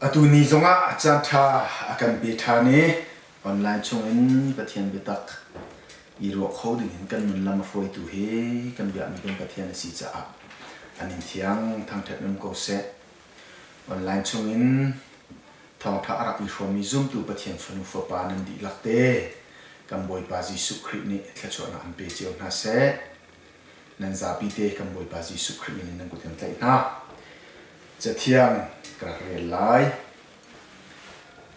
Atu ni zongah caanṭha a kan pe ṭhan i online chungin Pathian biatak i ruah kho dingin kan nun lam a hruaitu hi kan biakmi kan Pathian a si caah a min thiang thangṭhat um ko seh. Online chungin thawngṭha a rak i hrawmmi zumtu Pathian fanu fapa nan dihlak te kan Bawipa Jesuh Khrih nih thluachuahnak an pe cio hna seh. Nan zapi te kan Bawipa Jesuh Khrih min in nan kut kan tlaih hna. Cathiang ka rak rel lai.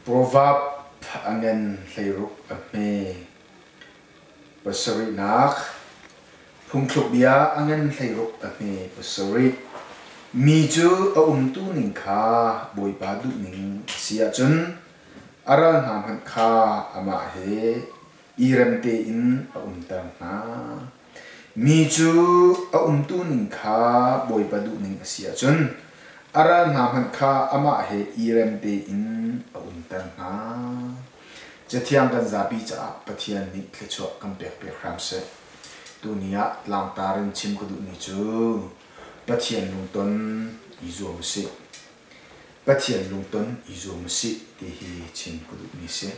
Proverb a ngan 16 a hme pasarihnak Phungthluk bia a ngan 16 a hme pasarih Mi cu a umtu ning kha Bawipa duhning a si ahcun a ral hna hmanh kha amah he i rem tein a umter hna. Mi cu a umtu ning kha Bawipa duhning a si ahcun a ral hna hmanh kha amah he i rem tein a umter hna. Cathiang kan zapi caah Pathian nih thluachuah kan pekpiak hram seh. Tuni ah tlangtar in chim ka duhmi cu Pathian lungton i zuam usih. Pathian lungton i zuam usih ti hi chim ka duhmi si.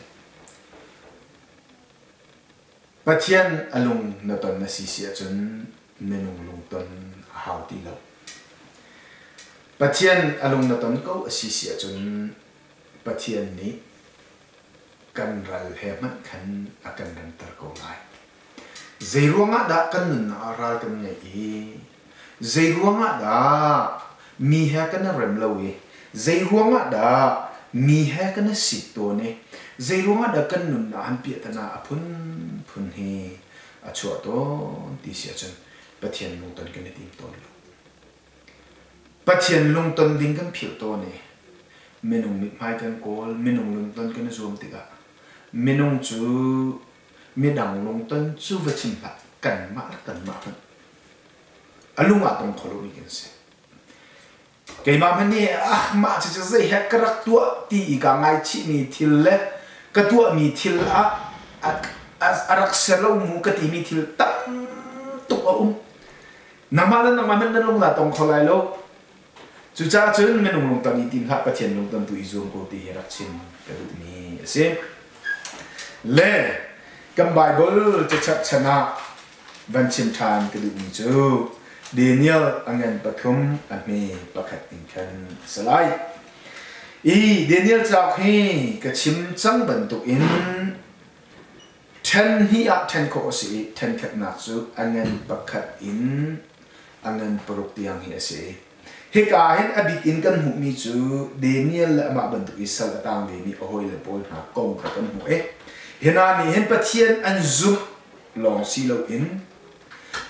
Pathian a lung na ton na si si ahcun minung lungton a hau ti lo. Pathian a lung na ton ko a si si ahcun Pathian nih kan ral he hmanh khan a kan remter ko lai. Zeiruangah dah kan nunnak ah ral kan ngeih i zeiruangah dah mi he kan i rem lo i zeiruangah dah mi he kan i sik tawn i zeiruangah dah kan nunnak han piahtana a phunphun hi a chuah tawn ti si ahcun Pathian lungton kan i tim tawn lo. Pathian lungton ding kan philh tawn i minung mithmai kan kawl, minung lungton kan i zuam tikah minung cu midang lungton cu va chim hlah kanmah le kanmah hmanh a lung ah tong kho lomi kan si. Keimah hmanh nih ah mah cucu zei he ka rak tuah ti i kaa ngaichihmi thil le ka tuahmi thil ah a rak ser lo mu ka timi thil tam tuk a um. Nangmah le nangmah hmanh na lung naa tong kho lai lo. Cucaah cun minung lungton i tim hlah Pathian lungton tu i zuam ko ti hi rak chim ka duhmi a si. Le kan Bible cachap chan ah van chim ṭhan ka duhmi cu Daniel a ngan pathum a hme pakhat in khan a si lai. I Daniel cauk hi ka chim cang bantukin ṭhen hnih ah ṭhen khawh a si i ṭhen khatnak cu a ngan pakhat in a ngan paruk tiang hi a si. Hika hin a bik in kan hmuhmi cu Daniel le amah bantuk i sal a tang vemi a hawile pawl hna kong kha kan hmuh i hi hna nih hin Pathian an zumh lawng si loin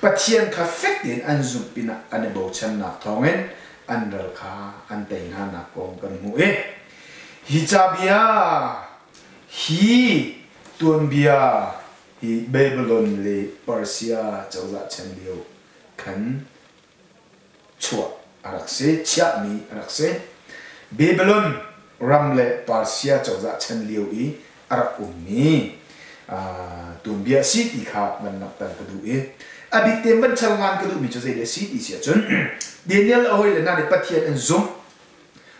Pathian kha fek tein an zumh pinah an i bochannak thawngin an ral kha an tei hna nak kong kan hmuh i hi cabia hi tuanbia hi Babylon le Persia cozah chan lio khan chuah a rak si, chiahmi a rak si. Babylon ram le Persia cozah chan lio i a rak ummi tuanbia a si ti kha van langhter ka duh i a bik tein van chal ngan ka duhmi cu zei a si ti si ahcun Daniel a hawile hna nih Pathian an zumh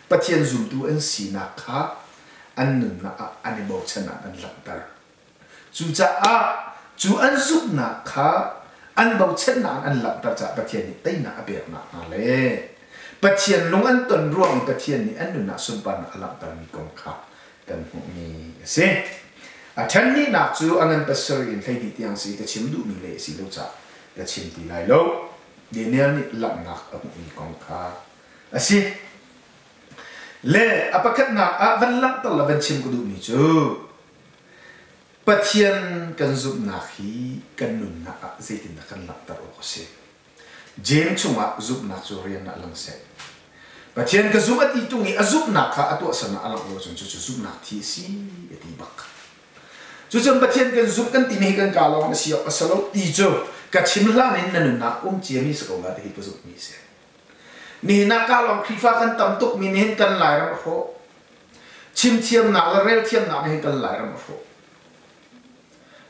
Pathian zumtu an sinak kha an nunnak ah an i bochan ah an langhter. Cucaah cu an zumhnak kha an bochannak in an langhter caah Pathian nih teinak a peknak hna le Pathian lung an ton ruang i Pathian nih an nun ah sunparnak a langhtermi kong kha kan hmuhmi a si. A ṭhen hnihnak cu a ngan pasarih in 12 tiang si ka chim duhmi lei a si lo caah ka chim ti lai lo. Daniel nih langhnak a hmuhmi kong kha a si. Le a pakhatnak ah van langhter le van chim ka duhmi cu Pathian kan zumhnak hi kan nunnak ah zeitindah kan langhter awk a si? Jeim chungah zumhnak cu rian ah lang seh. Pathian ka zum a ti ṭung i a zumhnak kha a tuahsernak a langh lo ahcun cucu zumhnak thi a si a ti bak. Cucun Pathian kan zumh kan timi hi kan kaa lawng a si awk a si lo ti cu ka chim hlan in na nunnak um ciami si ko lai ti hi ka zumhmi a si. Nihin ah kaa lawng Khrihfa kan tam tukmi nih hin kan Lairam a hrawh. Chimthiamnak le relthiamnak nih hin kan Lairam a hrawh.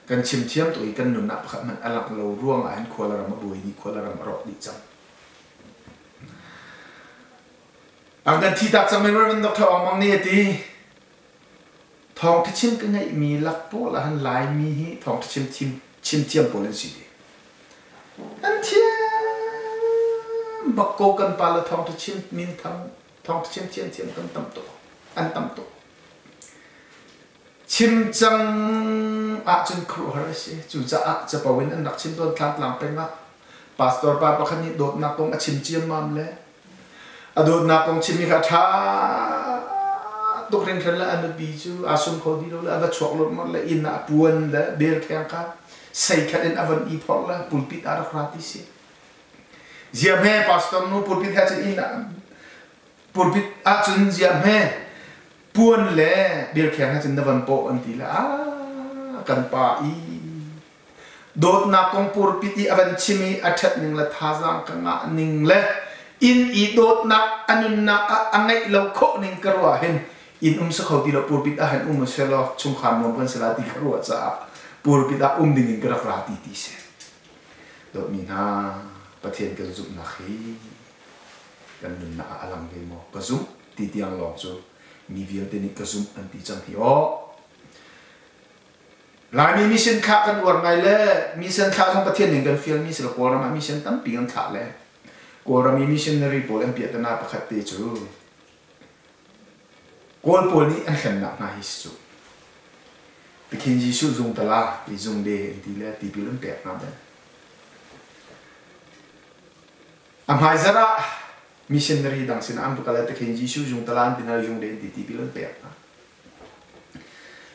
Kan chimthiam tuk i kan nunnak pakhat hmanh a langh lo ruangah hin khua le ram a buai dih, khua le ram a rawk dih cang. An kan thi tak cang mi Reverend Dr. Aung Mang nih a ti. Thawngtha chim ka ngeihmi lak pawl ah han Laimi hi thawngtha chim chim chim thiam pawl an si dih. An thiam bak ko kan pa le thawngtha chim min thang thawngtha chim thiam thiam kan tam tuk. An tam tuk. Chim cang ahcun khuaruahhar a si. Cucaah capo in an rak chim tawn Thlantlang peng ah pastor pa pakhat nih dawtnak kong a chim ciammam le A dawtnak kong chimmi kha a ṭha tuk hringhran le a nupi cu aa sum kho ti lo le a va chuak lawmh le inn ah a puan le belkheng kha sei khat in a von i phorh le pulpit ah rak ra ti si. Ziam he pastor nu pulpit he cun inn ah pulpit ahcun ziam he puan le belkheng he cun na van pawh an ti le a kan pa i Dawtnak kong purpit i a van chim i a ṭhat ning le thazaang ka ngah ning le inn i dawtnak a nunnak ah a ngeih lo khawh ning ka ruah hin inn um si kho ti lo pulpit ah hin um selaw chungkhar nuam kan si la ti ka ruah caah pulpit ah um ding in ka rak ra ti ti si. Dawtmi hna Pathian kan zumhnak hi kan nunnak ah a lang ve maw? Ka zumh ti tiang lawng cu mi vialte nih ka zumh an ti cang hi aw. Laimi mission thlah kan uar ngai le mission thlah zong Pathian ning kan fialmi si lo Kawlram ah mission tampi kan thlah le Kawlram i missionary pawl an piahtana pakhat te cu Kawl pawl nih an hlennak hna hi si cu. Pathian Jesuh zung tala ti zung de an ti le tipil an pek hna bel. A hmaizarh ah missionary dang sinah an va kal i Pathian Jesuh zung tala an ti hna zung de an ti tipil an pek hna.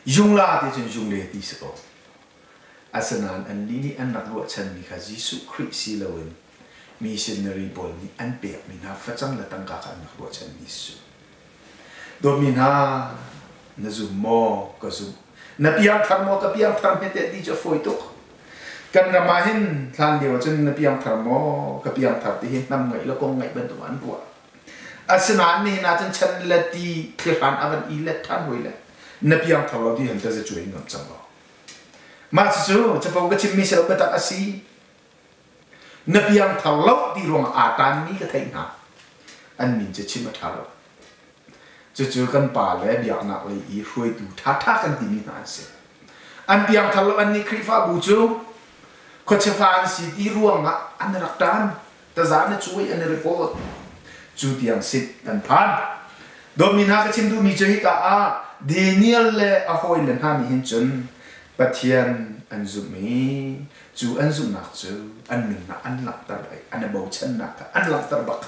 Jungla ti cun jungle ti si ko. Asinain annih nih an rak ruahchanmi kha Jesuh Khrih si loin missionary pawl nih an pekmi hna facang le tangka kha an rak ruahchanmi si. Dawtmi hna, na zum maw? Ka zumh. Na piangthar maw? Ka piangthar hme teh ti cu a fawi tuk. Kan ram ah hin hlan lio ahcun na piangthar maw? Ka piangthar ti hi hnam ngaih le kong ngaih bantuk an ruah. Asinain nihin ahcun chan le ti thlihran a van i let ṭhan hoi le na piangthar lo ti han taza cuai ngam cang lo. Mah cucu capo ka chimmi si lo biatak a si. Na piangthar lo ti ruangah aa taanmi ka theih hna. An min cu chim a ṭha lo. Cucu kan pa le biaknak lei i hruaitu ṭhaṭha kan timi hna an si. An piangthar lo annih Khrihfabu cu khuachiafa an si ti ruangah an rak ṭan. Taza na cuai an i report. Cu tiang sit kan phan. Dawtmi hna ka chim duhmi cu hika ah Daniel le a hawile hna nih hin cun Pathian an zumh i cu an zumhnak cu an nunnak an langhter i an i bochannak kha an langhter bak.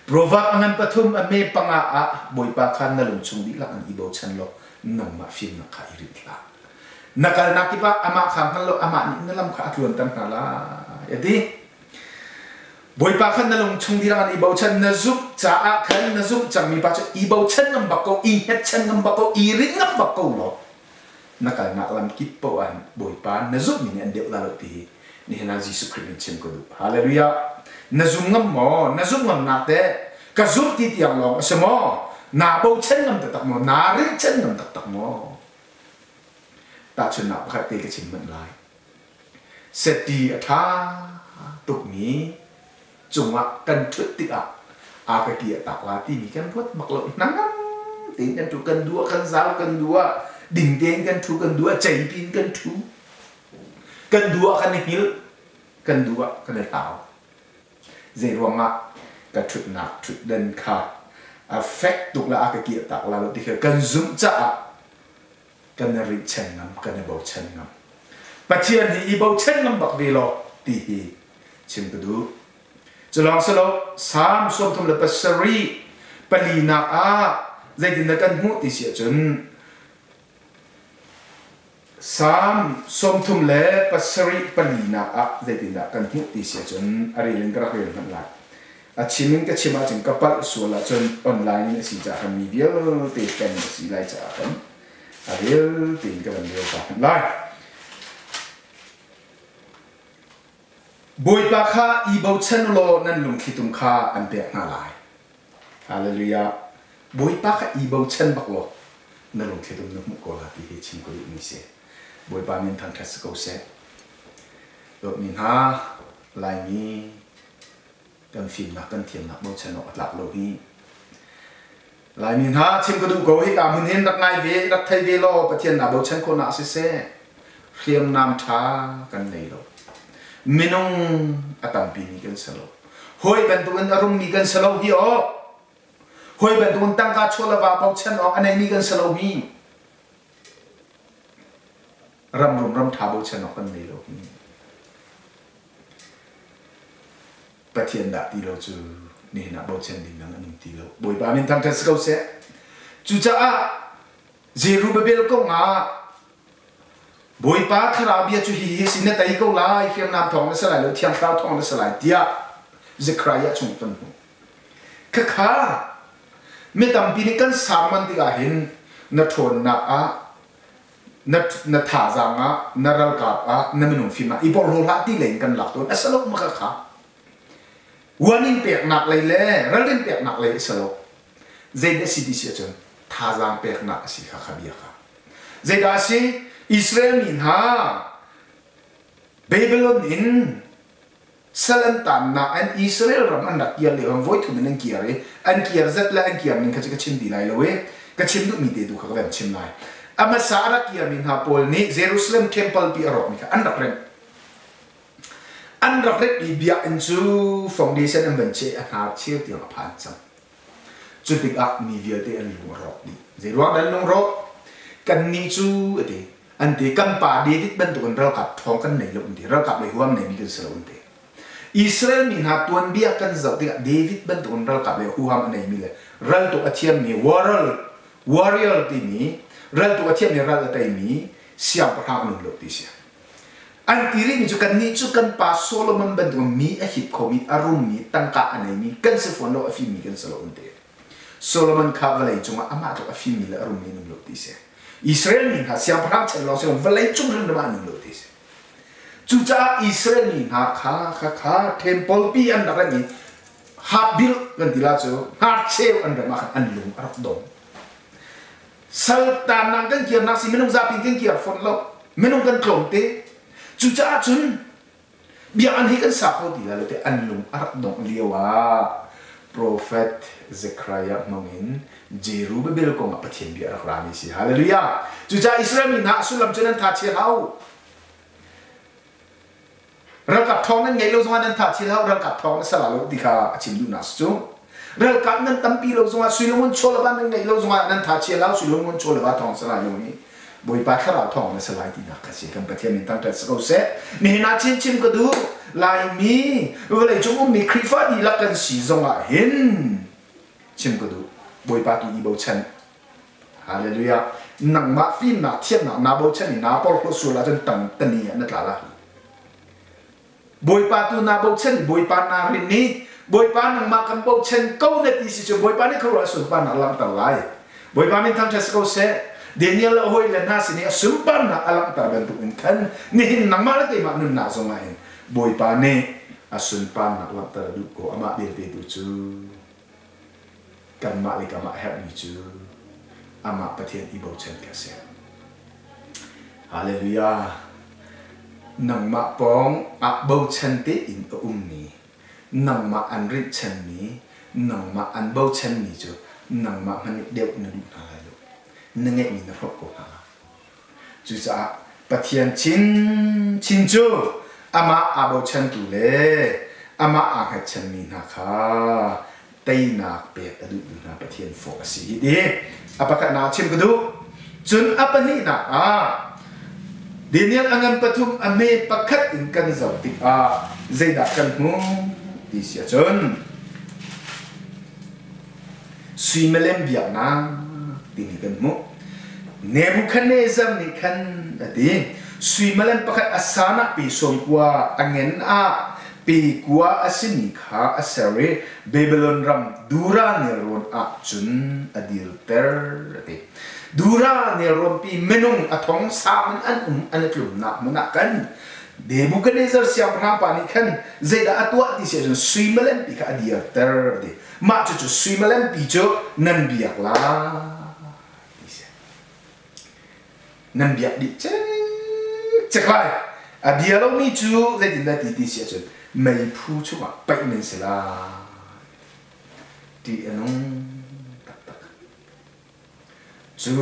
Proverb a ngan pathum a me panga ah Bawipa kha na lungchung dihlak in i bochan law nangmah fimnak kha i rinh hlah. Na kalnak kip ah amah kha hngal law amah nih na lam kha a tluanter hna lai a ti. Bawipa khan na lung chung dihlak in i bochan na zumh caah khan na zumh cangmi pa cu i bochan ngam bak ko i hngetchan ngam bak ko i rinh ngam bak ko law na kalnak lam kip paoh ah Bawipa na zumhmi nih an deuh la lo ti hi nihin ah Jesuh Khrih min chim ka duh. Hallelujah. Na zum ngam maw? Na zumh ngamnak teh ka zumh ti tiang lawng a si maw? Naa bochan ngam taktak maw? Naa rinhchan ngam taktak maw? Tahchunhnak pakhat te ka chim hmanh lai. Seti a ṭha tukmi cungah kan ṭhut tikah a ka ki a tak la timi kan ruat bak lo. Hnangam tein kan ṭhu, kan duh ah kan zau, kan duh ah ding tein kan ṭhu, kan duh ah ceipi in kan ṭhu. Kan duh ah kan i hngilh, kan duh ah kan i hlau. Zeiruangah ka ṭhutnak ṭhutdan kha a fek tuk le a ka kirtak la lo ti kha kan zumh caah kan i rihchan ngam, kan i bochan ngam. Pathian hi i bochan ngam bak ve law ti hi chim ka duh. Cu lawng si lo, Salm 37 palinak ah zeitindah kan hmuh ti si ahcun Salm 37 palinak ah zeitindah kan hmuh ti si ahcun a rel in ka rak rel hmanh lai. A chim in ka chim ahcun ka palh sual ahcun online in a si caah khan mi vialte kan a si lai caah khan a rel tein ka van rel ta hmanh lai. Bawipa kha i bochan u law nan lungthlitum kha an pek hna lai. Hallelujah. Bawipa kha i bochan bak law na lungthlitum na hmuh ko la ti hi chim ka duhmi si. Bawipa min thangṭhat si ko seh. Dawtmi hna, Laimi kan fimnak kan thiamnak bochan awk a tlak lo hi. Laimi hna chim ka duh ko hika hmun hin rak ngai ve rak thei ve law Pathian naa bochan khawhnak siseh hriamnam ṭha kan nei lo. Minung a tampi mi kan si lo. Hawi bantukin a rummi kan si lo hi aw. Hawi bantukin tangka chaw le va bochan awk a neimi kan si lo hi. Ram rum ram ṭha bochan awk kan nei lo hi. Pathian dah ti lo cu nihin ah bochan ding dang an um ti lo. Bawipa min thangṭhat si ko seh. Cucaah Zerubbabel kong ah Bawipa thlarau bia cu hihi si na tei ko lai, hriamnam thawng na si lai lo, thiang thlarau thawng na si lai tiah Zekhariah chung kan hmuh. Khakha mi tampi nih kan sermon tikah hin na ṭhawnnak ah na na thazaang ah na ralkap ah na minung fim ah i porhlaw hlah ti lei in kan lak tawn a si lo ma kha kha warning peknak lei le ralrin peknak lei a si lo zeidah si ti si ahcun thazaang peknak a si kha kha bia kha zeidah a si Israel mi hna Babylon in Sal an taannak an Israel ram an rak kir lio voi thum in an kir i an kir zat le an kir ning kha cu ka chim ti lai lo i ka chim duhmi te tu kha ka van chim lai. A hmasa a rak kirmi hna pawl nih Jerusalem temple pi a rawkmi kha an rak remh. An rak remh i biakinn cu foundation an van cheh a hnar cheu tiang a phan cang. Cu tikah mi vialte an lung a rawk dih. Zeiruang dah an lung rawk? Kannih cu a ti. An ti kan pa David bantukin ralkap ṭhawng kan nei lo an ti. Ralkap lei huam neimi kan si lo an ti. Israel mi hna tuanbia kan zoh tikah David bantukin ralkap lei huham a neimi le raltuk a thiammi warrior warrior timi raltuk a thiammi ral a teimi siangpahrang an um lo ti si. An ti rihmi cu kannih cu kan pa Solomon bantukin mi a hip khomi, a rummi, tangka a neimi kan si fawn lo, a fimmi kan si lo an ti. Solomon kha vawlei cungah amah tluk a fimmi le a rummi an um lo ti si. Israel mi hna siangpahrang chan lawng si vawlei cung hrimhrim ah an um lo ti si. Cucaah Israel mi hna kha kha kha temple pi an rak rem i half built kan ti la cu hnarcheu an rem ah khan an lung a rak dong. Saltannak kan kirnak si minung zapi kan kir fawn lo minung kan tlawm te cucaah cun biakinn hi kan sa kho ti lai lo ti an lung a rak dongh lio ah prophet Zechariah hmang in Jerubabel kong ah Pathian bia a rak rami si hallelujah cucaah Israel mi hna a sullam cu nan tha chia hau Ralkap thawng nan ngeih lo zongah nan tha thil hau ralkap thawng na sala lo ti kha a chim duhnak si cu. Ralkap nan tampi lo zongah suilungun chawlava nan ngeih lo zongah nan tha chia lau suilungun chawlava thawng sala lo ni Bawipa thlarau thawng na salai tinak kha si kan Pathian min thangṭhat si ko seh. Nihin ah chinchin ka duh Laimi vawlei cung ummi Khrihfa dihlak kan si zongah hin chim ka duh Bawipa tu i bochan Hallelujah. Nangmah fimnak thiamnak naa bochan i naa porhlawt sual ahcun tang tani ah na tla lai. Bawipa tu naa bochan i Bawipa naa rin i Bawipa nangmah kan bochan ko na ti si cu Bawipa nih khuaruah sunparnak langhter lai. Bawipa min thangṭhat si ko seh. Daniel le a hawile hna sin i a sunparnak a langhter bantuk in khan nihin nangmah le keimah nunnak zongah hin Bawipa nih a sunparnak langhter a duh ko amah belte tu cu Kanmah le kamah herhmi cu amah Pathian i bochan kha a si. Hallelujah! Nangmah pawng ah bochan tein a ummi, nangmah an rinhchanmi, nangmah an bochanmi cu nangmah hmanh nih deuh na duh hna lai lo. Na ngeihmi na hrawk ko hna lai. Cucaah Pathian chinchin cu amah aa bochantu le amah aa hngatchanmi hna kha teinak pek a duhtu hna Pathian fawh a si hi ti a pakhatnak ah chim ka duh. Cun a pahnihnak ah Daniel a ngan pathum a hme pakhat in kan zoh tikah zeidah kan hmuh ti si ahcun Sui milem biaknak timi kan hmuh. Nebuchadnezzar nih khan a ti, sui milem pakhat a san ah pe sawm kua, a ngen ah pe kua a simi kha a ser i Babylon ram Dura nelrawn ah cun a dirter a ti. Dura nelrawnpi minung a thong sang in an um an i tlumnak hmun ah khan Nebuchadnezzar siangpahrang pa nih khan zeidah a tuah ti si ahcun sui milem pi kha a dirter a ti. Mah cucu suimilampi cu nan biak lai ti si. Nan biak dih cikcek lai. A bia lomi cu zeitindah ti ti si ahcun meiphu chungah paih nan si lai. Ṭih a nung taktak. Cu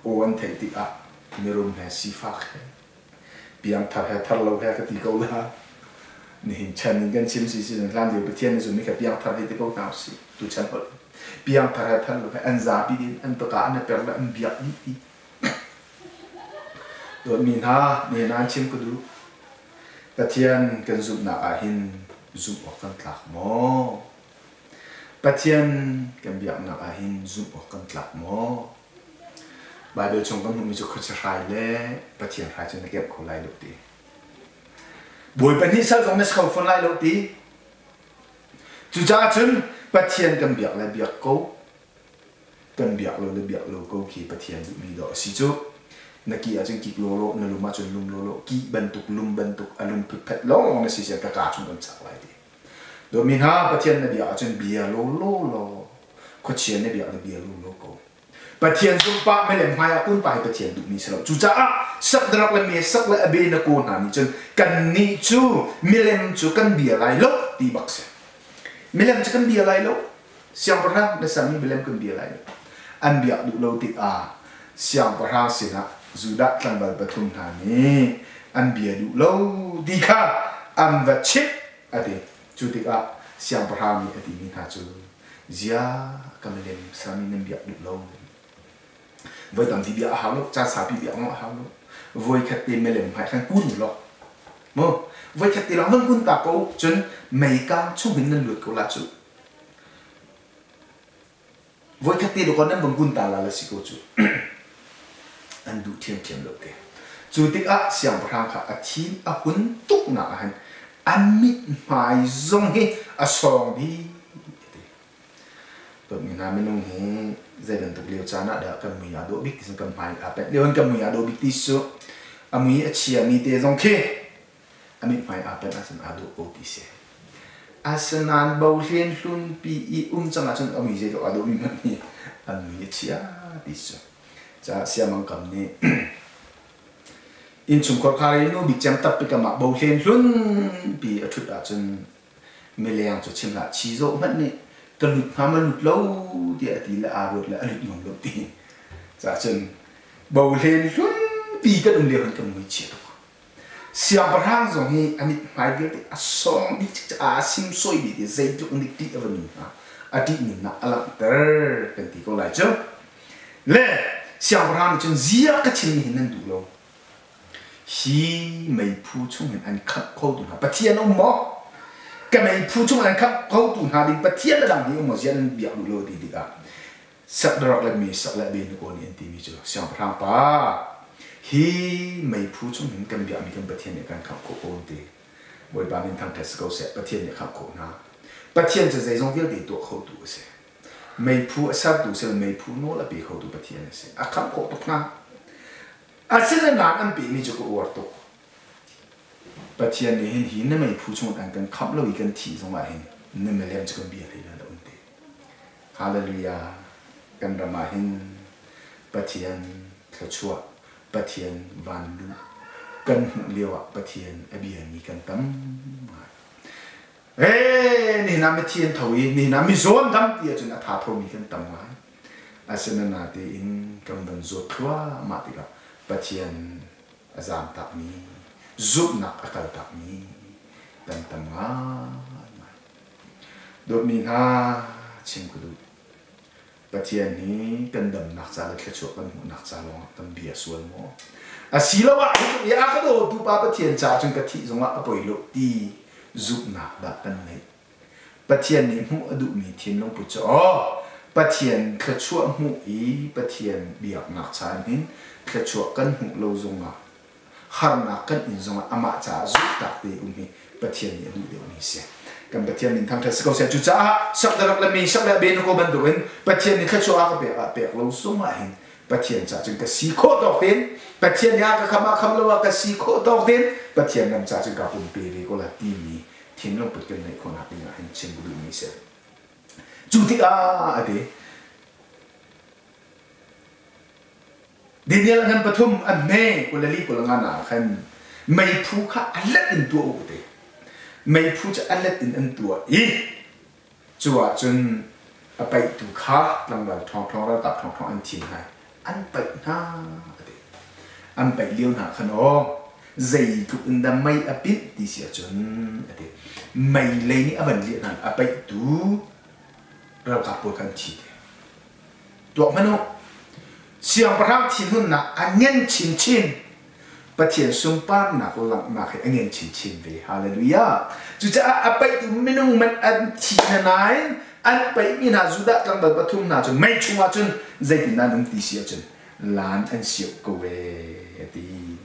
aw an theih tikah mirum he sifak he piangthar he thar lo he ka ti ko la. Nihin chan in kan chim si si hlan lio Pathian na zummi kha piangthar hei ti ko hna usih tu chan holh. Piangthar he thar lo he an zapi din an paka an per le an biak dih ti. Dawtmi hna nihin an chim ka duh. Pathian kan zumhnak ah hin zumh awk kan tlak maw? Pathian kan biaknak ah hin zumh awk kan tlak maw? Baibal chung kan hmuhmi cu khuachia hrai le Pathian hrai cu na kemh kho lai lo ti. Bawipa nih sal zong na si kho fawn lai lo ti. Cucaah cun Pathian kan biak le biak ko, kan biak lo le biak lo ko khi Pathian duhmi dawh a si cu. Na ki ahcun kik lawlaw, na lum ahcun lum lawlaw, ki bantuk, lum bantuk, a lum phutphet lawng na si sian ka kaa chung kan chak lai ti. Dawtmi hna, Pathian na biak ahcun bia lawlaw law, khuachia na biak le bia lawlaw ko. Pathian zumhpah milem hmai ah kunpa hi Pathian duhmi si lo. Cucaah Sakdarak le Mesak le Abednego hna nih cun kannih cu milem cu kan bia lai lo ti bak si. Milem cu kan bia lai lo. Siangpahrang na sermi milem kan bia lai lo. An biak duh lo tikah siangpahrang sinah Judah tlangval pathum hna nih an bia duh lo ti kha an va chimh a ti. Cu tikah siangpahrang nih a timi hna cu zia ka milem sermi nan biak duh lo. Voi tampi bia a hau lo, caan saupi biak zong a hau lo. Voi khat te milem hmai khan kun law mu voi khat te lawng van kun ta ko cun meikang chung hin nan lut ko la cu. Voikhat te dawkaw nan vung kun ta la la si ko cu. An duh ṭhiamṭhiam lo te. Cu tikah siangpahrang kha a thin a hun tuknak ah hin a mithmai zong hi a sawng dih a ti. Dawtmi hna minung hi zei bantuk lio caan ah dah kan mui aa dawh bik ti kan hmai aa penh lio in kan mui aa dawh bik ti cu a mui a chiami te zong khi a mithmai aa penh ahcun aa dawh ko ti si. Asinain bohlen hlunpi i um cang ahcun a mui zeitluk aa dawhmi hmanh hi an mui a chia ti si. Caah siamang kam nih innchungkhar khar i nu bik cem tappi kam ah bohlen hlunpi a ṭhut ahcun mileng cu chim hlah chi zawh hmanh nih ka lut hnga ma lut lo tiah a ti le aa ruat le a lut ngam lo ti. Caah cun bohlen hlunpi kan um lio hin kan mui chia tuk. Siangpahrang zong hi a mithmai vialte a sawng dih cikcek aa simsawi dih ti zeitluk in dik ṭih a va nun hnga a ṭih nunnak a langhter kan ti ko lai cu. Le siangpahrang nih cun zia ka chimmi hi nan duh lo. Hi meiphu chung hin an khamh khotu hna Pathian um maw? Ka meiphu chung an khamh khotu hna ding Pathian a dang hi um maw? Ziah nan biak duh lo ti tikah Sakdarak le Mesak le Abednego nih an timi cu siangpahrang pa hi meiphu chung hin kan biakmi kan Pathian nih kan khamh khawh ko an ti. Bawipa min thangṭhat si ko seh Pathian nih a khamh khawh hna. Pathian cu zeizong vialte tuah khotu a si. Meiphu a sertu si lo meiphu nawl a pe khotu Pathian a si. A khamh khawh tuk hna. Asinain an pehmi cu ka uar tuk. Pathian nih hin hi na meiphu chung an kan khamh lo i kan thih zongah hin na milem cu kan bia hlei lo an ti. Hallelujah! Kan ram ah hin Pathian thluachuah, Pathian vanluh kan hmuh lio ah Pathian a biami kan tam ngai. Ee, nihin ah mithi an tho i nihin ah mizaw an dam ti ahcun a tha thomi kan tam ngai. Asinain natein kan van zawt thluahmah tikah Pathian a zaamtakmi, zumhnak a kaltakmi kan tam ngaingai. Dawtmi hna, chim ka duh. Pathian hi kan damnak ca le thluachuah kan hmuhnak ca lawngah kan bia sual maw? Asiloah hi a ka dawtu Pa Pathian caah cun ka thih zongah a poi lo ti zumhnak dah kan ngeih. Pathian nih hmuh a duhmi thinlung put cu aw Pathian thluachuah hmuh i Pathian biaknak caan hin thluachuah kan hmuh lo zongah harnak kan in zongah amah caah zulhtak te um hi Pathian nih a duh deuhmi si. Kan Pathian min thangṭhat si ko seh. Cucaah sakdarak le mi sak le benako bantukin Pathian nih thluachuah a ka pek ah pek lo zongah hin Pathian caah cun ka si khawh tawk tein Pathian nih a ka kham ah kham lo ah ka si khawh tawk tein Pathian ram caah cun ka pumpe ve ko la timi thinlung put kan neih khawhnak ding ah hin chim ka duhmi si. Cu tikah a ti Daniel ngan pathum an hme 24 25 ah khan meiphu kha a let in tuah u ti. Meiphu cu a let in an tuah i cu ah cun a paihtu kha tlangval ṭhawngṭhawng ralkap ṭhawngṭhawng an thim hna. An paih hna a ti. An paih lio hna khan aw zeitluk in dah mei a pinh ti si ahcun a ti. Mei lei nih a van liah hna a paihtu ralkap pawl kha an thi te. Tuak hmanh u. Siangpahrang thinhunnak a ngen chinchin. Pathian sunparnak langhnak hi a ngen chinchin ve. Hallelujah. Cucaah a paihtu minung man an thi na nain an paihmi hna Judah tlangval pathum hna cu mei chungah cun zeitindah an um ti si ahcun lan an sioh ko ee a ti.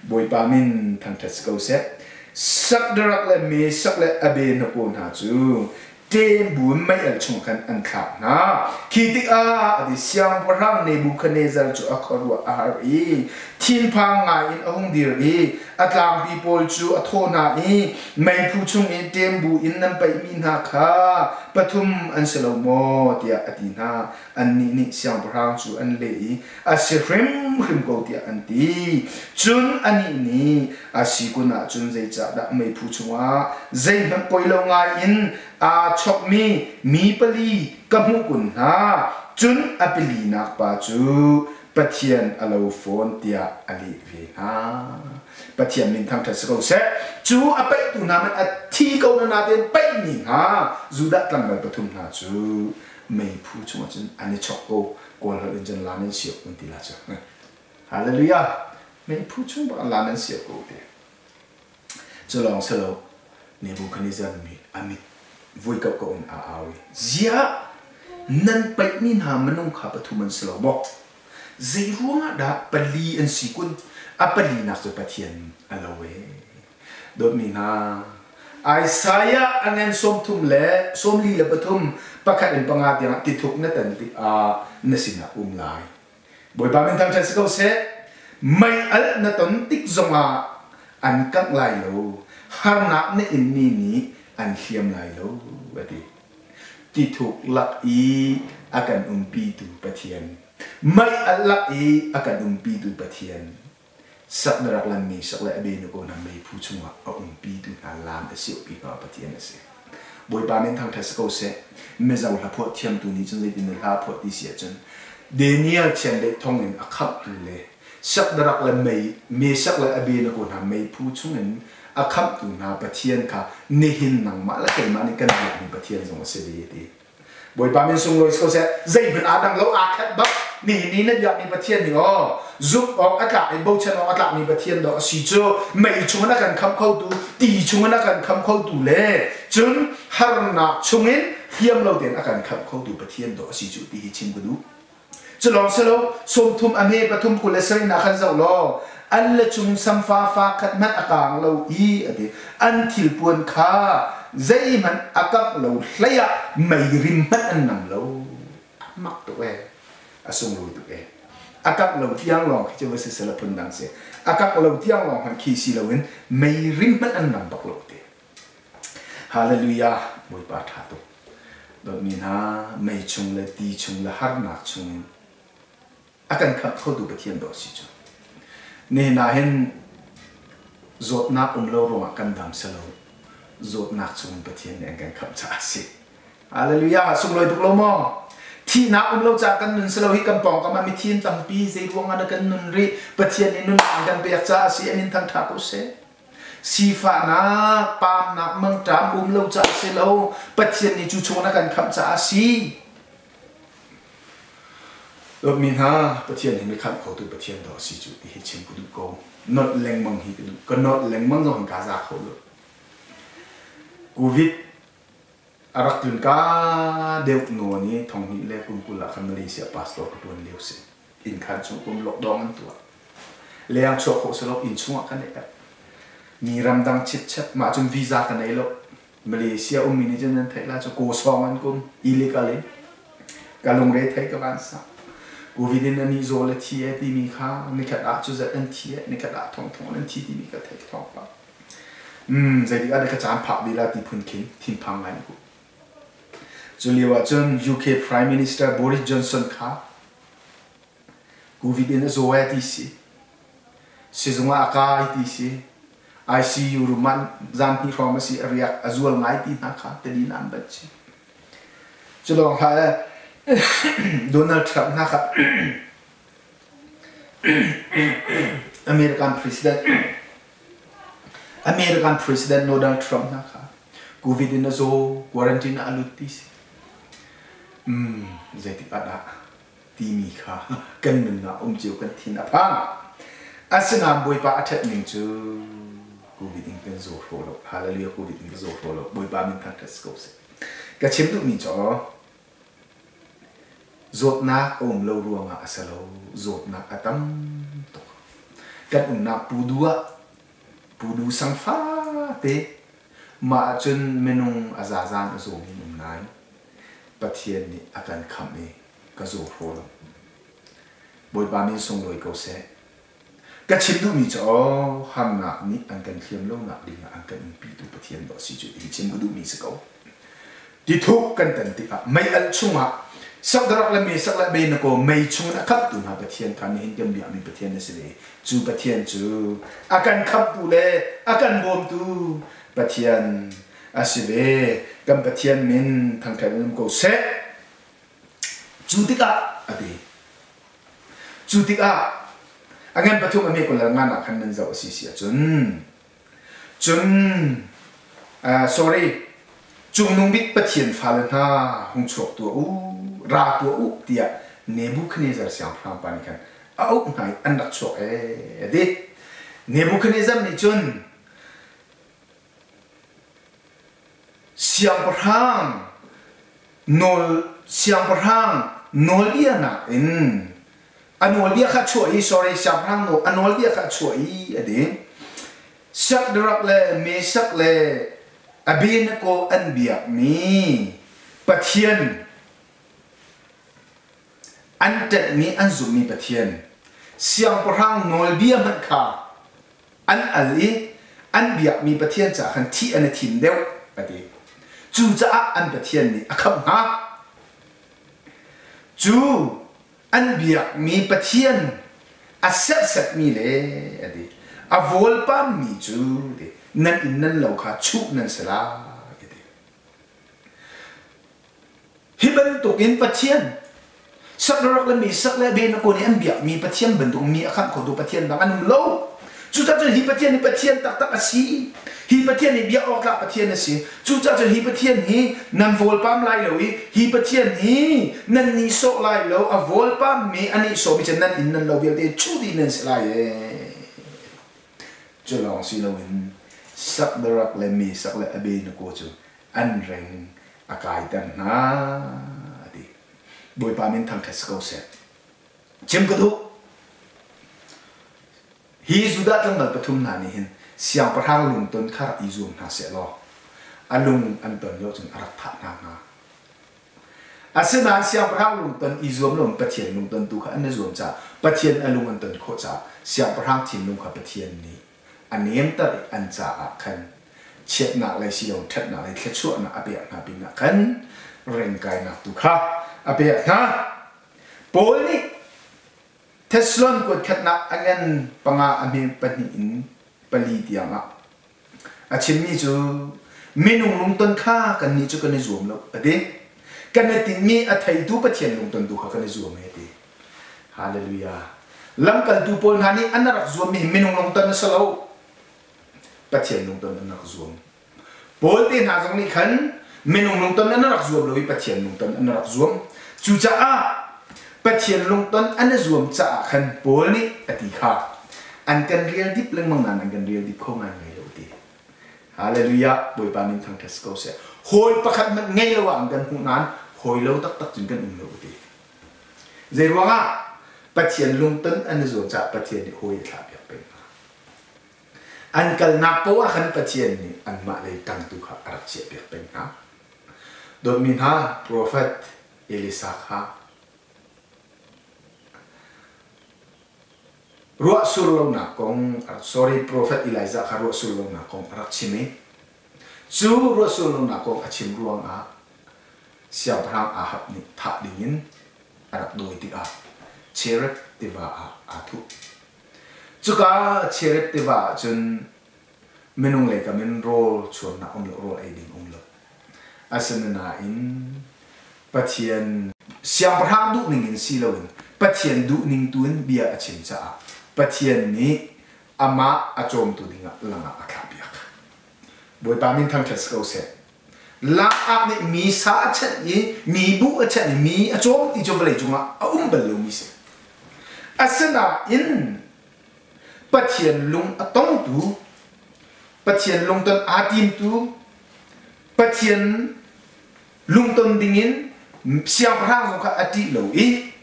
Bawipa min thangṭhat si ko seh. Sakdarak le Mesak le Abednego hna cu ṭem bu in mei-al chung khan an thlak hna. Khi tikah a ti siangpahrang Nebuchadnezzar cu a khuaruah a har i thinphang ngai in a hung dir i a tlangpi pawl cu a thawh hna i meiphu chung i ṭem bu in nan paihmi hna kha pathum an si lo maw tiah a ti hna. Annih nih siangpahrang cu an leh i a si hrimhrim ko tiah an ti. Cun anih nih a si kun ahcun zeicahdah meiphu chungah zeihmanh poi lo ngai in aa chokmi mi pali ka hmuh kun hna, cun a palinak pa cu Pathian a lo fawn tiah a leh ve hna. Pathian min thangṭhat si ko seh. Cu a paihtu hna man a thi ko na natein paihmi hna Judah tlangval pathum hna cu meiphu chungah cun an i chok ko. Kawl holh in cun lan an siok an ti la cu. Hallelujah. Meiphu chung bak an lan an siok ko ti. Cu lawng si lo, Nebuchadnezzar nih a mit vui ko ko in a au i, ziah nan paihmi hna minung kha pathum an si lo maw? Zei ruangah dah pali an si kun? A palinak cu Pathian a lo ee. Dawtmi hna, Isaiah a ngan 33 le 43 pakhat in panga tiangah tithuk na tan tikah na sinah um lai. Bawipa min thangṭhat si ko seh. Mei alh na ton tik zongah an kangh lai lo, harnak na inmi nih an hliam lai lo, a ti. Tithuk lak i a kan umpitu Pathian, mei alh lak i a kan umpitu Pathian, sak na rak lanmi sak le a be nu ko hna meiphu chungah a umpitu hna lam a siopi hna Pathian a si. Bawipa min thangṭhat si ko seh. Mizo hla phuah thiamtu nih cun zeitin na hla phuah ti si ahcun Daniel chiandeih thongin a khamhtu le Sakdarak le mei Mesak le Abednego hna meiphu chungin a khamhtu hna Pathian kha nihin nangmah le keimah nih kan biakmi Pathian zong a si ve ti. Bawipa min sunglawi si ko seh. Zeihmanh aa dang lo, aa khat bak. Nihin ni na biakmi Pathian nih aw zumh awk a tlak i bochan awk a tlakmi Pathian dawh a si cu mei chungin a kan khamh khotu, ti chungin a kan khamh khotu le cun harnak chungin hliam lo tein a kan khamh khotu Pathian dawh a si cu ti hi chim ka duh. Cu lawng si lo, 30 a hme pathum 27 nak khan zoh law an le chung samfa fa khat hmanh a kaang lo i a ti. An thilpuan kha zeihmanh a kangh lo hlei ah meirim hmanh an nam lo. A mak tuk ee. A sunglawi tuk ee. A kangh lo tiang lawng khi cu va si sela phundang si. A kangh lo tiang lawng hmanh khi si loin meirim hmanh an nam bak lo ti. Hallelujah! Bawipa ṭha tuk. Dawtmi hna, mei chung le ti chung le harnak chungin a kan khamh khotu Pathian dawh si cu. Nihin ah hin zawtnak um lo ruangah kan dam si lo. Zawtnak chungin Pathian nih an kan khamh caah a si. Hallelujah! Sunglawi tuk lo maw? Thihnak um lo caah kan nun si lo hi kan pawngkam ah mithi an tampi zei ruangah dah kan nun rih? Pathian nih nunnak an kan pek caah a si. A min thangṭha ko seh. Sifahnak, paamnak, mangṭam um lo caah si lo, Pathian nih cu chungin a kan khamh caah a si. Dawtmi hna, Pathian hi mi khamh khotu Pathian dawh a si cu ti hi chim ka duh ko. Nolh lengmang hi ka duh. Ka nolh lengmang zong hin kaa za kho lo. Covid a rak tlun ka deuh nawn i thonghnih le kum 20 ah khan Malaysia pastor ka ṭuan lio si. Inn khan chung kum lockdown an tuah. Leng chuah khawh si lo inn chungah kan i ep. Mi ramdang chipchep mah cun visa ka nei lo. Malaysia ummi nih cun nan theih la cu kawsawng an kum illegal in. Ka lungre thei ka van sa. Covid in ani zaw le thi e timi kha nikhat ah cu zat an thi e nikhat ah thong thong an thi timi ka theih thawng pa. Zeitik ah dah ka caan phak dih la ti phun khin thinphang ngai ku. Cu lio ah cun UK Prime Minister Boris Johnson kha Covid in a zaw ee ti si. Sizung ah a kai ti si. ICU room ah zan hnih hrawng a si a riak a zual ngai ti hna kha tadin an bat si. Cu lawng hlah Donald Trump hna kha. American President American President Donald Trump hna kha COVID in a zaw, quarantine ah a lut ti si. Zeitik ah dah timi kha kan nunnak um cio kan thin a phang. Asinain Bawipa a ṭhat ning cu COVID in kan zaw hraw lo. Hallelujah COVID in ka zaw hraw lo. Bawipa min thangṭhat si ko seh. Ka chim duhmi cu Zawtnak a um lo ruangah a si lo. Zawtnak a tam tuk. Kan umnak pudu ah pudu sang fate mah ahcun minung a zazan a zawmi an um nain Pathian nih a kan khamh i ka zaw hraw lo. Bawipa min sunglawi ko seh. Ka chim duhmi cu aw harnak nih an kan hliam lonak dingah an kan umpitu Pathian dawh si cu ti chim ka duhmi si ko. Tithuk kan tan tikah mei alh chungah Sakdarak le Mesak le Abednego mei chungin a khamhtu hna Pathian kha nihin kan biakmi Pathian a si ve. Cu Pathian cu a kan khamhtu le a kan bawmtu Pathian a si ve. Kan Pathian min thangṭhat in um ko seh. Cu tikah a ti. Cu tikah a ngan pathum a hme kul le ngan ah khan nan zoh a si si ahcun cun sorry Cungnung Bik Pathian fale hna hung chuak tuah u ra tuah u tiah Nebuchadnezzar siangpahrang pa nih khan a auh hna i an rak chuak ee a ti. Nebuchadnezzar nih cun Siangpahrang nawl siangpahrang nawlbia nakin a nawlbia kha a chuah i sorry siangpahrang nawl a nawlbia kha a chuah i a ti. Shadrach le Meshach le Abednego an biakmi Pathian an ṭanhmi an zumhmi Pathian siangpahrang nawlbia hmanh kha an al i an biakmi Pathian caah khan thih an i thim deuh a ti. Cucaah an Pathian nih a khamh hna. Cu an biakmi Pathian a serhsatmi le a ti a vawlpammi cu ti nan inn nan lo kha chuh nan si lai a ti. Hi bantukin Pathian Sakrak le Mesak le Abednego nih an biakmi Pathian bantuk mi a khamh khotu Pathian dang an um lo. Cucaah cun hi Pathian hi Pathian taktak a si. Hi Pathian hi biak awk tlak Pathian a si. Cucaah cun hi Pathian hi nan vawlpam lai lo i hi Pathian hi nan nihsawh lai lo. A vawlpammi a nihsawhmi cu nan inn nan lo vialte chuh dih nan si lai ee. Cu lawng si loin Sakdarak le Mesak le Abednego cu an reng a kaiter hna a ti. Bawipa min thangṭhat si ko seh. Chim ka duh. Hi Judah tlangval pathum hna nih hin siangpahrang lungton kha rak i zuam hna seh law a lung an ton lo cun a rak thah hna hnga. Asinain siangpahrang lungton i zuam loin Pathian lungton tu kha an i zuam caah Pathian a lung an ton khawh caah siangpahrang thinlung kha Pathian nih a nemter i an caah khan chiatnak lei si lo ṭhatnak lei thluachuahnak a pek hna pinah khan rengkainak tu kha a pek hna. Paul nih Thessalon kuat khatnak a ngan panga a hme pahnih in pali tiangah a chimmi cu minung lungton kha kannih cu kan i zuam lo a ti. Kan i tinhmi a theitu Pathian lungton tu kha kan i zuam e a ti. Hallelujah. Lamkaltu pawl hna nih an rak zuammi hi minung lungton a si lo. Pathian lungton an rak zuam. Paul te hna zong nih khan minung lungton an rak zuam lo i Pathian lungton an rak zuam. Cucaah Pathian lungton an i zuam caah khan Paul nih a ti kha an kan rial dip lengmang nain an kan rial dip kho ngaingai lo ti. Hallelujah. Bawipa min thangṭhat si ko seh. Hawi pakhat hmanh ngei lo ah an kan hmuh nain hawi lo taktak cun kan um lo ti. Zeiruangah? Pathian lungton an i zuam caah Pathian nih hawi a thlahpiak peng hna. An kalnak paoh ah khan Pathian nih anmah lei ṭangtu kha a rak chiahpiak peng hna. Dawtmi hna, profet Elisa kha ruah sur lonak kong, sorry, profet Elijah kha ruah sur lonak kong a rak chim i cu ruah sur lonak kong a chim ruangah Siangpahrang Ahab nih thah dingin a rak dawi tikah Cherith tiva ah aa thup. Cuka Cherith tiva ah cun minung lei kam in rawl chuannak um lo, rawl ei ding um lo. Asinain. Pathian siangpahrang duhning in si loin Pathian duhning tu in bia a chim caah Pathian nih amah a cawmtu dingah langak a thlahpiak. Bawipa min thangṭhat si ko seh. Langak nih mi sa a chanh i mi buh a chanh i mi a cawm ti cu vawlei cungah a um bal lomi si. Asinain Pathian lung a tongtu, Pathian lungton aa timtu, Pathian lungton dingin siangpahrang zong kha a ṭih lo i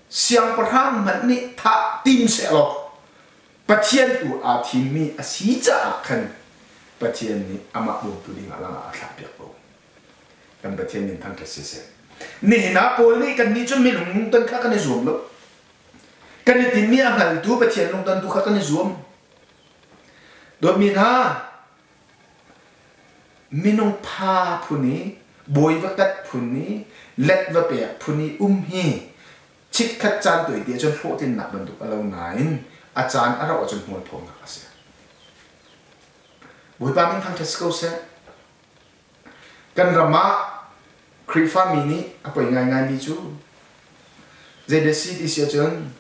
siangpahrang hmanh nih thah tim sehlaw Pathian tu aa thimmi a si caah khan Pathian nih amah bawmtu dingah langah a thlahpiak ko. Kan Pathian min thangṭhat siseh. Nihin ah Paul nih kannih cu minung lungton kha kan i zuam lo. Kan i tinhmi a hngaltu Pathian lungton tu kha kan i zuam. Dawtmi hna, minung pha phun i bawi va tat phun i let va pek phun i um hi chikkhat caan tuai te ahcun hlawhtlinnak bantuk a lo nain a caan a rauh ahcun hmualphonak a si. Bawipa min thangṭhat si ko seh. Kan ram ah Khrihfami nih a poi ngaingaimi cu zeidah si ti si ahcun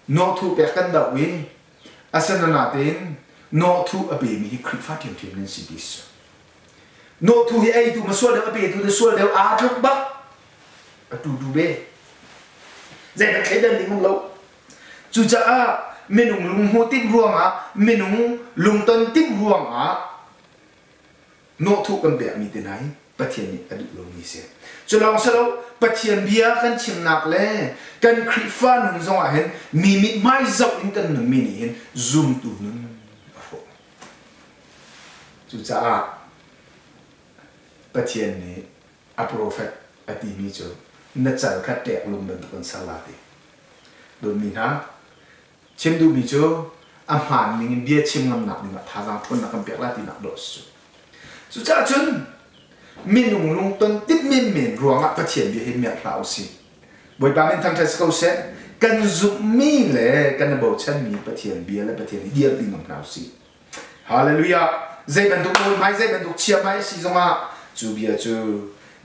nawhthu pek kan doh i asinain nawhthu a pemi hi Khrihfa ṭhiamṭhiam nan si ti si. Nawhthu hi eitu ma sual deuh a petu na sual deuh aa tluk bak a tu tu be. Zeidah thleidan ding um lo. Cucaah minung lunghmu timh ruangah minung lungton timh ruangah nawhthuh kan pekmi te hna hi Pathian nih a duh lomi si. Cu lawng si lo, Pathian bia kan chimnak le kan Khrihfa nun zong ah hin mi mithmai zoh in kan nunmi nih hin zumtu nun a hrawh. Cucaah Pathian nih a profet a timi cu na cal kha ṭek lung bantuk in ser la ti. Dawtmi hna, Chim duhmi cu a hmaan ning in bia chim ngamnak dingah thazaang ṭhawnnak kan pek lai tinak dawh a si cu. Cucaah cun minung lungton tit menmen ruangah Pathian bia hi merh hlah usih. Bawipa min thangṭhat si ko seh. Kan zumhmi le kan i bochanmi Pathian bia le Pathian hi dirpi ngam hna usih. Hallelujah! Zei bantuk nawl hmai, zei bantuk chia hmai a si zongah cu bia cu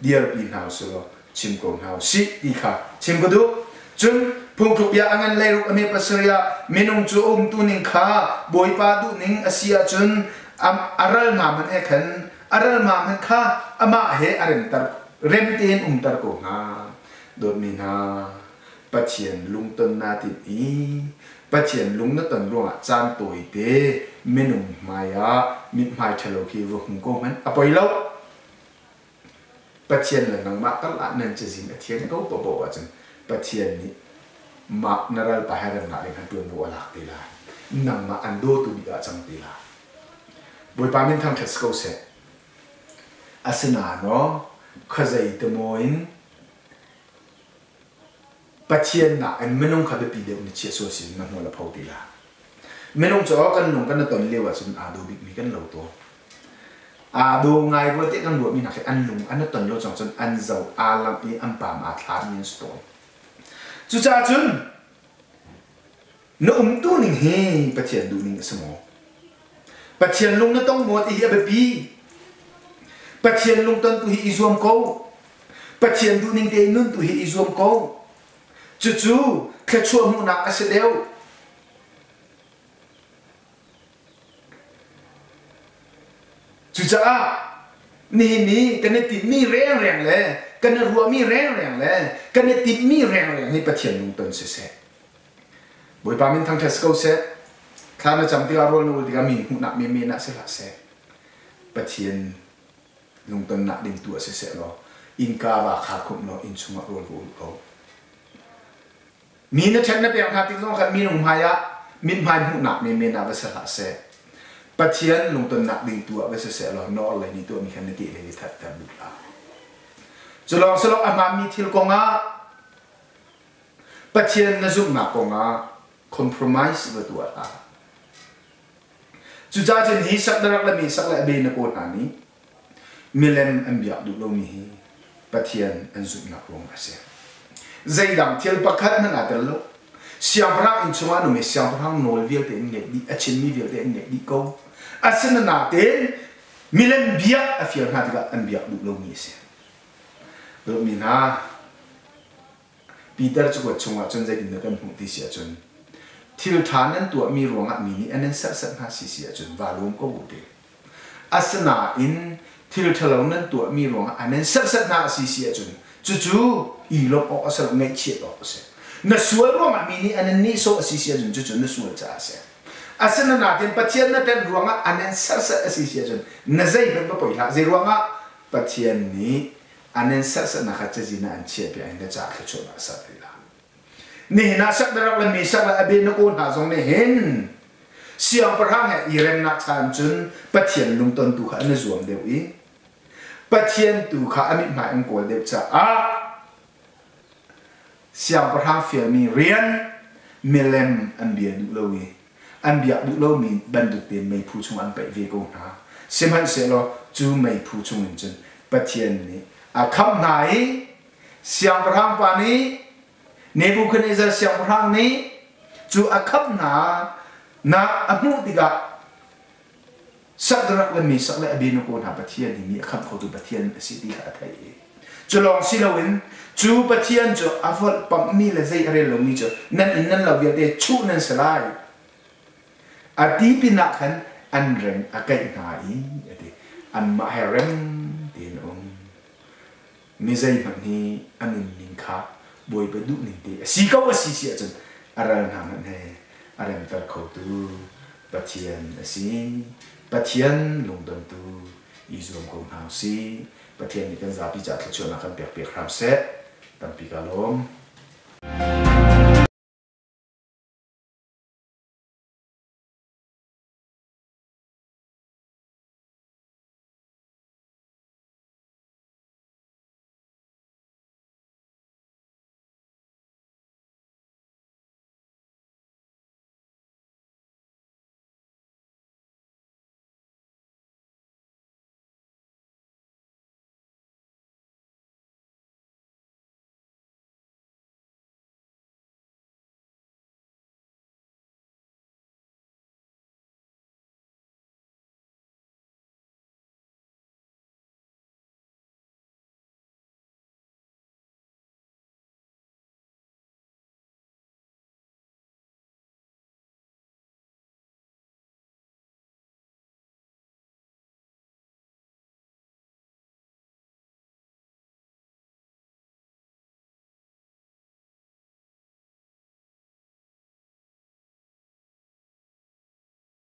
dirpi hna usih law chim ko hna usih ti kha chim ka duh. Cun phungthluk bia a ngan leiruk a me pasarih ah minung cu a umtu ning kha Bawipa duhning a si ahcun a ral hna hmanh he khan a ral hna hmanh kha amah he a remter rem tein umter ko hna. Dawtmi hna, Pathian lungton naa timh i Pathian lung na ton ruangah caan tawite minung hmai ah mithmai ṭhalo khi va hmu ko hmanh a poi lo. Pathian le nangmah tal ah nan cazin a thian ko paohpaoh ahcun Pathian nih mah na ralpa he remnak ding khan ṭuanvo a lak te lai. Nangmah an dawtu bik ah cang te lai. Bawipa min thangṭhat si ko seh. Asinain aw, khuazei temaw in Pathian nakin minung kha biapi deuh na chiah sual si na hmual a pho ti la. Minung cu kan lung kan i ton lio ahcun aa daw bikmi kan lo tawn. Aa daw ngai rua tiah kan ruahmi hna khi an lung an i ton lo cang cun an zo aa lamh i an paam aa thlami an si tawn. Cucaah cun na umtu ning hi Pathian duhning a si maw? Pathian lung na tong maw ti hi a biapi. Pathian lungton tu hi i zuam ko. Pathian duhning tein nun tu hi i zuam ko. Cucu thluachuah hmuhnak a si deuh. Cucaah nihin ni kan i tinhmi rengreng le kan i ruahmi rengreng le kan i timhmi rengreng hi Pathian lungton siseh. Bawipa min thangṭhat si ko seh. Thla na cam tikah rawl na ul tikah mi hmuhnak menmen ah si hlah seh. Pathian lungtonnak ding tu ah siseh law innka va khar khumh law inn chungah rawl va ul ko. Mi na ṭhen na pek hna tik zong khan minung hmai ah mithmai hmuhnak menmen ah va si hlah seh. Pathian lungtonnak ding tu ah va siseh law na orhlei nih tuahmi khan na kehlei nih thatter duh hlah. Cu lawng si lo a hmaanmi thil kongah Pathian na zumhnak kongah compromise va tuah hlah. Cucaah cun hi Sakdarak le Mesak le Abednego hna nih milem an biak duh lomi hi Pathian an zumhnak ruangah a si. Zeidang thil pakhat hmanh aa tel lo. Siangpahrang inn chungah an um i siangpahrang nawl vialte an ngeih dih, a chimmi vialte an ngeih dih ko. Asinain milem biak a fial hna tikah an biak duh lomi a si. Dawtmi hna, Peter cakuat chungah cun zeitindah kan hmuh ti si ahcun thil ṭha nan tuahmi ruangah mi nih an in serhsat hna si si ahcun vaa lawm ko u ti. Asinain thil ṭhalo nan tuahmi ruangah an in serhsat hna a si si ahcun cucu i lawmh awk a si lo, ngaihchiat awk a si. Na sual ruangah mi nih an in nihsawh a si si ahcun cucu na sual caah a si. Asinain Pathian na ṭanh ruangah an in serhsat a si si ahcun na zeihmanh va poi hlah. Zei ruangah? Pathian nih an in serhsatnak kha cazin ah an chiahpiak i na caah thluachuahnak a ser ti la. Nihin ah Shadrach le Meshach le Abednego hna zong nih hin siangpahrang he i remnak chan cun Pathian lungton tu kha an i zuam deuh i Pathian tu kha a mithmai an kawl deuh caah siangpahrang fialmi rian milem an bia duh lo i an biak duh lomi bantuk tein meiphu chung an paih ve ko hna. Sihmanhsehlaw cu meiphu chungin cun Pathian nih a khamh hna i siangpahrang pa nih Nebuchadnezzar siangpahrang nih cu a khamh hna nak a hmuh tikah Shadrach le Meshach le Abednego hna Pathian hi mi a khamh khotu Pathian a si ti kha a theih i cu lawng si loin cu Pathian cu a volhpamhmi le zei a rel lomi cu nan inn nan lo vialte chuh nan si lai a ti pinah khan an reng a kaih hna i a ti anmah he rem tein a um mi zeihmanh hi a nunning kha Bawipa duhning te a si ko a si si ahcun a ral hna hmanh he a remter khotu Pathian a si. Pathian lungdontu i zuam ko hna usih. Pathian nih kan zapi caah thluachuahnak kan pek piak hram seh. Tampi ka lawm.